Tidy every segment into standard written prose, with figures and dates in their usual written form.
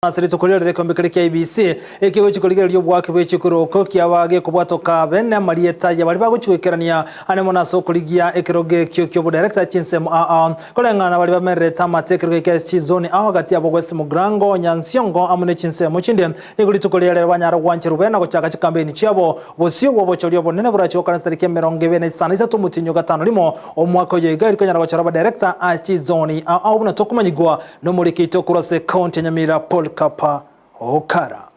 Ase rituko riria ri'ekeombe keria kia IEBC, ekio gochia korigereria oboaki bwe chikoroko kiaba gekobwatoka bene amarieta ya baria bagochia goikerania ane mono ase okorigia ekerogo ekio ki'obodirector chinsemo ao ao koreng'ana na baria bamererete amate ekerogo ekia chizoni ao gati yabo West Mugirango, Nyansiongo amo ne chinsemo chinde. Nigo rituko riria rero banyara gwancherwa bene na gochaka chikambeini chiabo bosio bw'obochori obonene borachie gokora chitariki emerongo ebere na isano isato omotienyi o gatano rimo omwaka oyo iga erio konyara gochora abadirector ase chizoni ao ao buna tokomanyigwa Nomoriki oito korwa ase ekaunti ya Nyamira Polycarp Okara.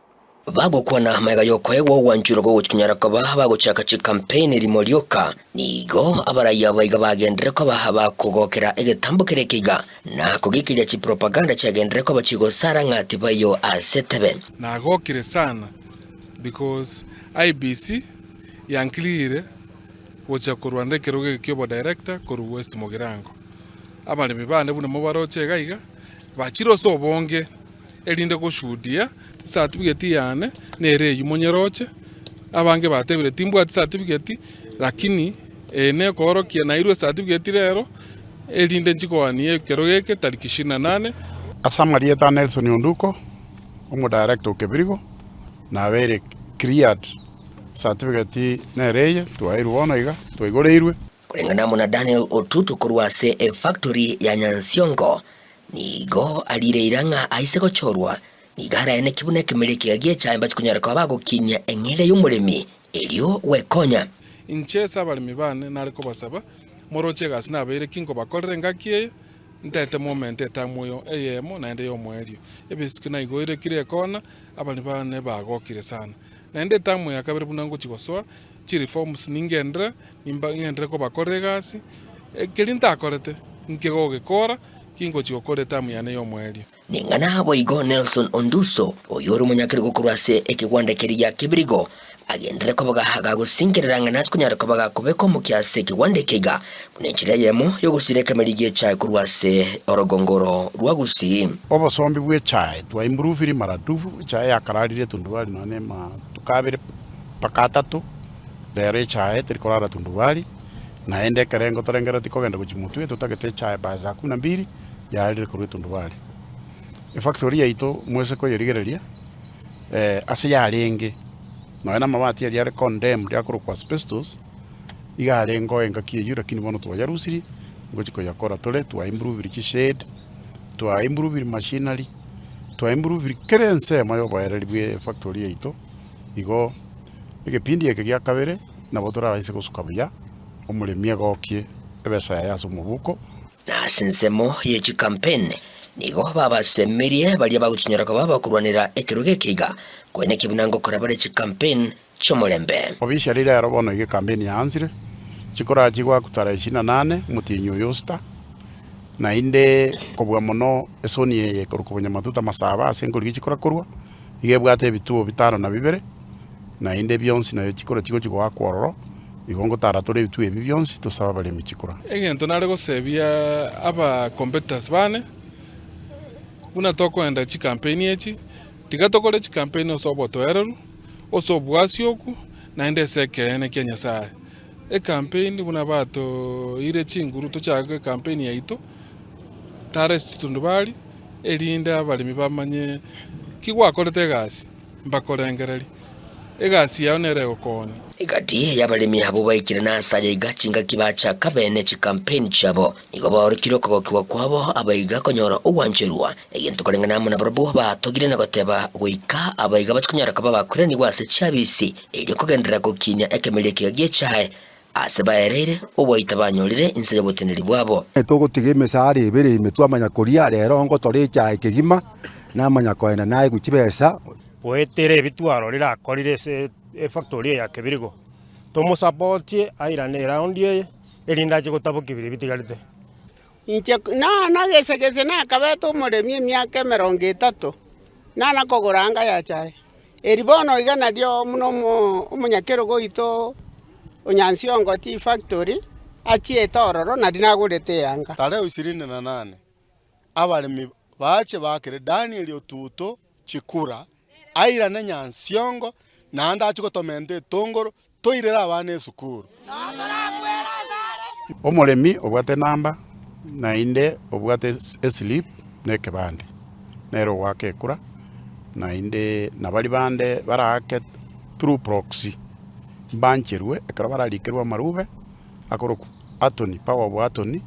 Bagokwana magega y'okoegwa ogwanchurwa gogochinyara koba bagochaka chikampeini rimo rioka, nigo abaraiyo abaiga bagenderere koba bakogokera egetambo keria ekeiga, na kogikiria chipropaganda chiagenderere koba chigosara ng'a tibaiyo ase etebe. Nagokire sana because IEBC yankirire gocha korwanera ekerogo eke ki'obodirector korwa West Mugirango. Abaremi bane buna mobaroche iga iga, bachire ase obonge, erinde goshuhudia certificate yane nere eyio monyeroche. Abange batebire timbwati certificate, lakini eye nekoorokia nairwe certificate rero, erinde nchigoanie ekero geke tariki ishirini na nane. Ase amarieta a Nelson Onduko, omodirector o Kebirigo, nabeire cleared certificate nere eye twaeirwe bono iga, twaigoreirwe. Koreng'ana amo na Daniel Otutu korwa ase efactory ya Nyansiongo, nigo arire eira ng'a aise gochorwa, nigo araeneki buna ekemeri ekiya gi'echae mbache konyara koba bagokinia eng'eria y'omoremi erio gwekonya. Inche ase abaremi bane nare kobasaba, moroche egasi nabeire ki nkobakorera engaki eye, ntaete momente etamu eyo eyemo naende y'omoerio. Ebisiki naigoire kera ekona, abaremi bane bagokire sana. Naende etamu ya kabere buna ngochia gosoa, chireforms ningendere, nimba ng'enderere kobakorera egasi, keria ntakorete, inke gogekora, kingochia gokora etamu yane y'omoerio. Ning'ana boigo Nelson Onduso, oyio ore omonyakerogo korwa ase ekegwanda keria gia Kibirigo, agenderere koba gagosinkerera ng'a nache konyara koba gakobeka omokia ase ekegwanda eke iga, buna enchera eyemo y'ogosira ekemeri gi'echae korwa ase orogongo oro rwa Gusii. Obosombi bw'echae twaimpruviri maradufu, echae yakararire etundubari nonya na amatuko abere mpaka atato, rero echae teri korara tundubari, naende ekerengo torengereti kogenda gochia motwe totagete echae by saa kumi na mbili yarire korwa etundubari. Efactory yaito mwese koyerigereria ase yarenge nonya na amabati aria are condemned akorokwa asbestos, iga arenge oo engaki eywo lakini bono twayarusirie, ngochia koyakora tore twaimprovirie chishade, twaimprovirie machinery, twaimprovirie kera ensemo ya oboereri bwa efactory yaito, igo egepindi eke gia kabere nabo torabaise gosuka buya, omoremi agokie ebesa yaye ase omobuko. Na ase ensemo ye chikampeni nigo babasemirie baria bagochinyora koba abakorwanera ekerogo eke iga, koeneki buna ngokora bare chikampeni chi'omorembe. Officially rero bono iga ekampeni yaansire, chikorachi goakwa tarehe ishirini na nane omotienyi oyo osita, naende kobua mono esoni eye ekorokwa Bonyamatuta Masaba ase nkorigia chikora korwa, iga ebwate ebituo bitano na bibere, naende bionsi nayo chikora chigochi goakwa ororo, igo ngotara tore ebituo ebi bionsi tosabe abaremi chikura. Egento nare gosebia aba competitors bane, buna tokoenda chikampeni echi, tiga tokore chikampeni ase obotoereru, ase obwasioku, naende ase ekeene kia Nyasaye. Ekampeni buna batoeire chinguru tochake ekampeni yaito, tara ase chitundubari, erinde abaremi bamanye ki gwakorete egasi, mbakorengererie, egasi yao nere egokoonia. Egati y'abaremi abwo baikire nase aya iga chingaki bachaka bene chikampeni chiabo, nigo baorokire okogokigwa kwabo abaiga konyora ogwancherwa, egento koreng'ana amo nabarabwo batogire na goteba goika abaiga bachie konyora koba bakoiranigwa ase chiabisi, erio kogenderera gokinia ekemeria ekiya gi'echae Aase baereire ogoita banyorire inse y'oboteneri bwabo. Togotiga emesara ebere ime twamanya koria, rero ngotore echae kegima, namanya koenda naegwe chibesa. Goetera ebi twarorire akorire ase efactory eye ya Kebirigo, tomosapotie airane eraundi eye, erinde ache gotabokia biria bitigarete. Inche nana gese gese nakabete omoremi emiaka emerongo etato, nana kogora anga ya chae. Eri bono iga nario buna omonyakerogo oito o Nyansiongo Tea Factory achiete ororo nario nagorete eanga. Tarehe ishirini na nane abaremi bache bakere Daniel Otuto chikura, airane Nyansiongo, naende ache gotomenta etongoro, toirere abana esukuru. Omoremi obwate enamba, naende obwate eslip na ekebande, nere ogoaka ekura. Naende nabari bande baraake through proxy mbancherwe ekero bararikerwe amarube akorokwa attorney, power of attorney,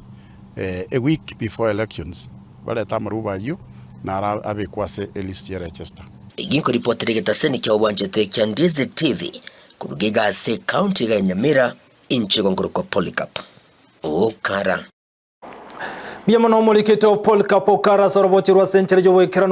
a week before elections barete amarube ayio naro abekwe ase elist ye register. Egi nkoripotera egetaseni kia obwanchete kia Ndizi TV koruga iga ase ecounty iga ya Nyamira, inche igo nkorokwa Polycarp Okara. Mbuya mono omorikito Polycarp Okara ase orobochi rwa ase enchera y'oboikeranu.